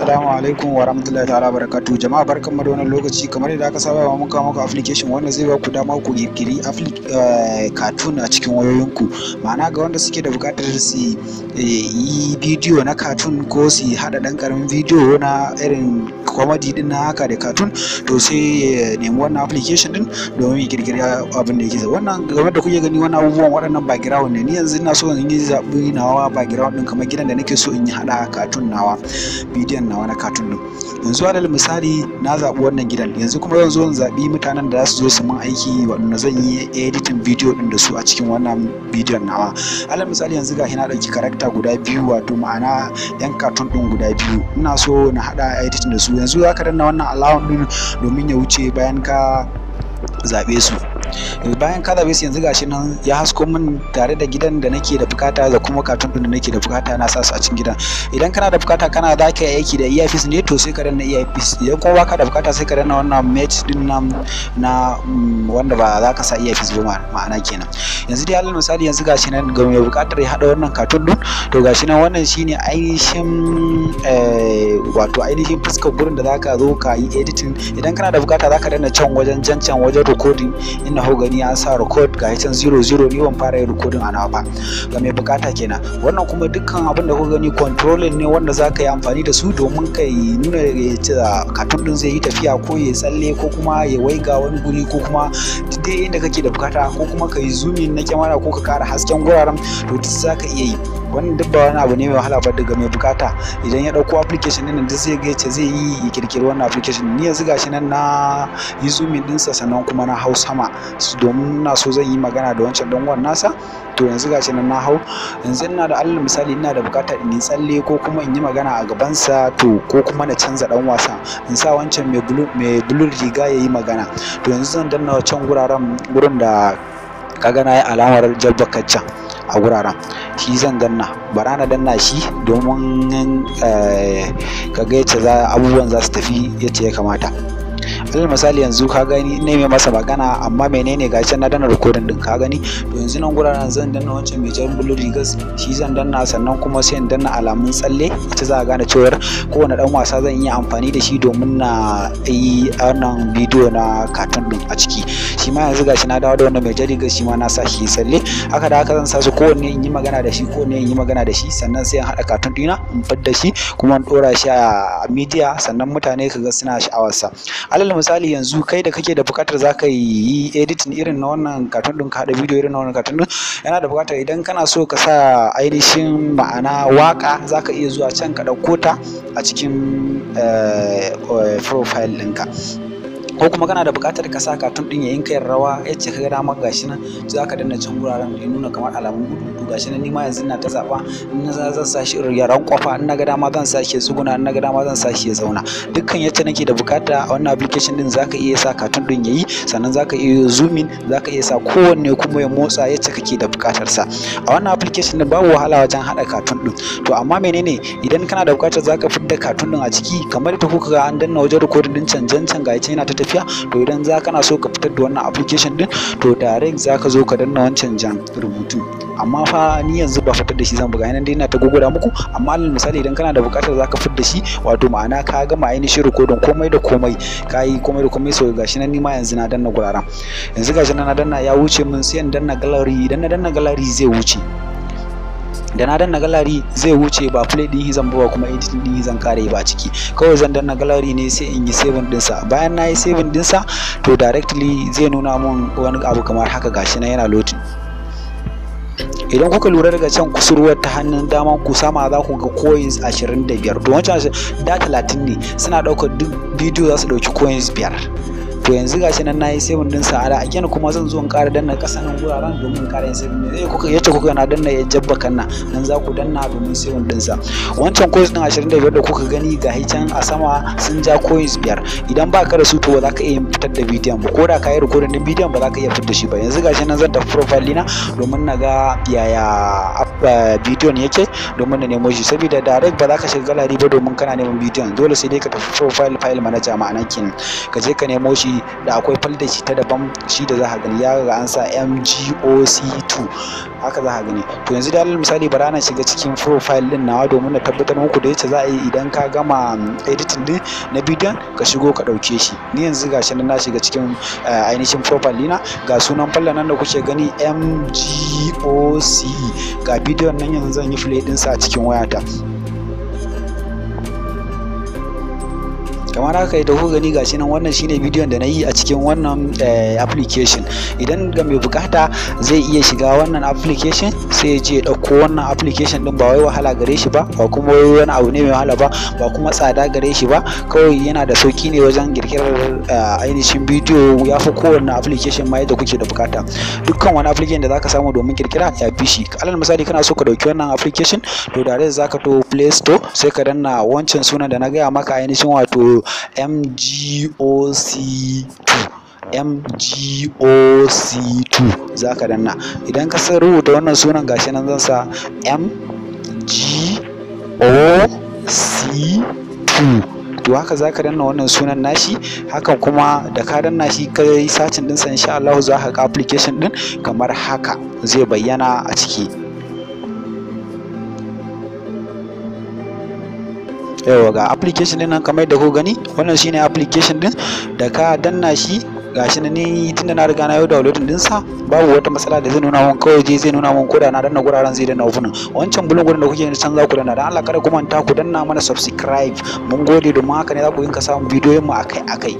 Assalamu alaikum wa rahmatullahi ta'ala barakatuh. Jama'a, barkanmu da wannan lokaci. Kamar yadda aka saba, mun kawo muku application wanda zai ba ku dama ku kirkiri cartoon a cikin wayoyinku. Ma'ana, ga wanda suke da buƙatar su yi bidiyo na cartoon ko su haɗa ɗan ƙaramin bidiyo na irin comedy din na haka da cartoon, to sai ya nemi wannan application din domin ya kirkiri abin da yake so. Wannan game da kuke gani, wannan abubuwan, waɗannan background ne. Ni yanzu ina so in yi zaɓi nawa background din, kamar gidan da nake so in yi haɗa cartoon nawa, bidiyon nawa na cartoon din. Yanzu alal misali na zaɓi wannan gidan. Yanzu kuma zan zo in zaɓi mutanen da za su zo su min aiki, waɗanda zan yi editing bidiyo din da su a cikin wannan bidiyon nawa. Alal misali, yanzu gashi na ɗauki character guda biyu, wato ma'ana yan cartoon din guda biyu, ina so na haɗa editing da su. Yanzu za ka danna wannan allow din domin ya wuce bayan ka zaɓe su. Bayan ka zaɓe su, yanzu gashi nan ya hasko min tare da gidan da nake da bukata da kuma cartoon din da nake da bukata. Na sa su a cikin gidan. Idan kana da bukata, kana za ka yi aiki da earpiece ne, to sai ka danna earpiece. Idan kuma baka da bukata, sai ka danna wannan mute din nan na wanda ba za ka sa earpiece ba, ma'ana kenan. Yanzu dai alal misali, yanzu gashi nan ga mai bukatar ya haɗa wannan cartoon din, to gashi nan, wannan shine ainihin, wato ainihin fuskar gurin da zaka zo ka yi editing. Idan kana da bukata, zaka danna can wajen jan can wajen recording inda hau gani an sa record, ga can 00. Ni ban fara yin recording a nawa ba, ga mai bukata kenan. Wannan kuma dukkan abin da kuka gani controlling ne wanda zaka yi amfani da su domin ka yi nuna cartoon din zai yi tafiya, ko ya tsalle, ko kuma ya waiga wani guri, ko kuma duk dai inda kake da bukata, ko kuma ka yi zooming na kyamara, ko ka kara hasken guraren, to duk zaka iya yi. Wannan duk ba wani abu ne mai wahala ba. Daga mai bukata, idan ya dauko application din, duk zai ga yace zai yi ya kirkiri wannan application. Ni yanzu gashi nan na yi zooming dinsa, sannan kuma na hau sama domin ina so zan yi magana da wancan dan uwan nasa. To yanzu gashi nan na hau. Yanzu ina da, alal misali, ina da bukatar in yi tsalle ko kuma in yi magana a gabansa, to ko kuma na canza dan wasa, in sa wancan mai blue riga ya yi magana. To yanzu zan danna can guraren, gurin da kaga na yi alamar jabbakaccen a guraren, shi zan danna. Bara na danna shi domin kaga yacce abubuwan za su tafi yacce ya kamata. Alal misali, yanzu ka gani ne mai masa magana, amma menene? Ga can na danna recording din, ka gani. To yanzu nan guraren zan danna wancan mai jan blue rigas, shi zan danna. Sannan kuma sai in danna alamun tsalle. Ita za a gane cewar kowane dan wasa zan iya amfani da shi domin na yi wannan bidiyo na cartoon din a ciki. Shi ma yanzu gashi na dawo da wannan mai jan rigas, shi ma na sa shi tsalle. Haka da haka zan sa su, kowanne in yi magana da shi, kowanne in yi magana da shi. Sannan sai in haɗa cartoon dina, in fidda shi, kuma in ɗora shi a media, sannan mutane kaga suna sha'awarsa. Alal misali, yanzu kai da kake da buƙatar za ka yi editing irin na wannan cartoon ɗin, ka haɗa bidiyo irin na wannan cartoon ɗin, yana da buƙatar idan kana so ka sa ainihin ma'ana waƙa, za ka iya zuwa can ka ɗauko ta a cikin profile ɗinka. Ko kuma kana da buƙatar ka sa cartoon ɗin ya yinka yin rawa yacce ka ga dama, gashi nan za ka danna can guraren ya nuna kamar alamun gudu. To gashi nan, ni ma yanzu ina ta zaɓa. In na zan sa shi ya rankwafa, in na ga dama zan sa shi ya tsuguna, in na ga dama zan sa shi ya zauna, dukkan yacce nake da buƙata. A wannan application ɗin zaka iya sa cartoon ɗin yayi, sannan zaka iya zooming, zaka iya sa kowanne kuma ya motsa yacce kake da buƙatar sa. A wannan application ɗin babu wahala wajen haɗa cartoon ɗin. To amma menene, idan kana da buƙatar zaka fidda cartoon ɗin a ciki, kamar da kuka ga an danna wajen recording ɗin can can, ga yana ta tafiya, to idan za kana so ka fitar da wannan application din, to direct za ka zo ka danna wancan jan rubutu. Amma fa ni yanzu ba fitar da shi zan buga nan dai, ina ta gugura muku. Amma alal misali, idan kana da buƙatar za ka fitar da shi, wato ma'ana ka gama ainihin recording komai da komai, ka yi komai da komai, so gashi nan ni ma yanzu na danna guraren. Yanzu gashi nan na danna, ya wuce min, sai in danna gallery. Idan na danna gallery zai wuce. Da na danna gallery zai wuce. Ba play din zan ba, kuma editing din zan kare ba ciki. Kawai zan danna gallery ne, sai in yi saving dinsa. Bayan na yi saving dinsa, to directly zai nuna mun wani abu kamar haka. Gashi nan yana loading. Idan kuka lura, daga can kusurwar ta hannun daman ku sama, za ku ga coins 25. To wancan da 30 ne. Suna ɗaukar duk bidiyo za su ɗauki coins 5. To yanzu gashi nan nayi saving din sa. A again kuma zan zo in ƙara danna ƙasa nan guraren domin in ƙara yin saving ne. Kuka yace kuka na danna ya jabba kanna nan, za ku danna domin saving din sa. Wancan coins din 25 da kuka gani, ga can a sama sun ja coins 5. Idan ba ka da su, to ba za ka iya fitar da bidiyon ba. Ko da ka yi recording din bidiyon, ba za ka iya fitar da shi ba. Yanzu gashi nan zan tafi profile dina domin na ga yaya bidiyon yake, domin na nemo shi, saboda direct ba za ka shiga gallery ba domin kana neman bidiyon. Dole sai dai ka tafi profile, file manager ma'ana kenan, ka je ka nemo shi. shi da akwai folder shi ta daban shi da za ka gani ya ga an sa MGOC2, haka za ka gani. To yanzu da alal misali bara na shiga cikin profile din nawa domin na tabbatar muku da yace za a yi idan ka gama editing din na bidiyon ka shigo ka ɗauke shi. Ni yanzu gashi nan na shiga cikin ainihin profile dina, ga sunan folder nan da kuke gani MGOC, ga bidiyon nan yanzu zan yi play ɗinsa a cikin wayata. Kamar haka da kuka gani gashi nan, wannan shine bidiyon da na yi a cikin wannan application. Idan ga mai bukata zai iya shiga wannan application sai ya je ya ɗauko wannan application din, ba wai wahala gare shi ba, ba kuma wai wani abu ne mai wahala ba, ba kuma tsada gare shi ba, kawai yana da sauki ne wajen kirkirar ainihin bidiyo. Ya fi kowanne application ma yadda kuke da bukata. Dukkan wani application da zaka samu domin kirkira ya fi shi. Alal misali kana so ka ɗauki wannan application, to da zaka to Play Store sai ka danna wancan sunan da na gaya maka, ainihin wato MGOC2, MGOC2 za ka danna. Idan ka san rubuta wannan sunan, gashi nan zan sa MGOC2, to haka za ka danna wannan sunan nashi. Hakan kuma da ka danna shi ka yi searching ɗinsa, insha Allah za ka ga application ɗin kamar haka zai bayyana a ciki. Yauwa, ga application din nan kamar yadda kuka gani, wannan shine application din. Da ka danna shi, gashi nan, ni tunda na riga na yi downloading din sa, babu wata matsala da zai nuna mun, kawai je zai nuna mun. Koda na danna guraren zai danna opening wancan bulun gurin da kuke can za ku danna. Dan Allah kada ku manta ku danna mana subscribe, mun gode, domin haka ne za ku dinga samun bidiyoyin mu akai akai.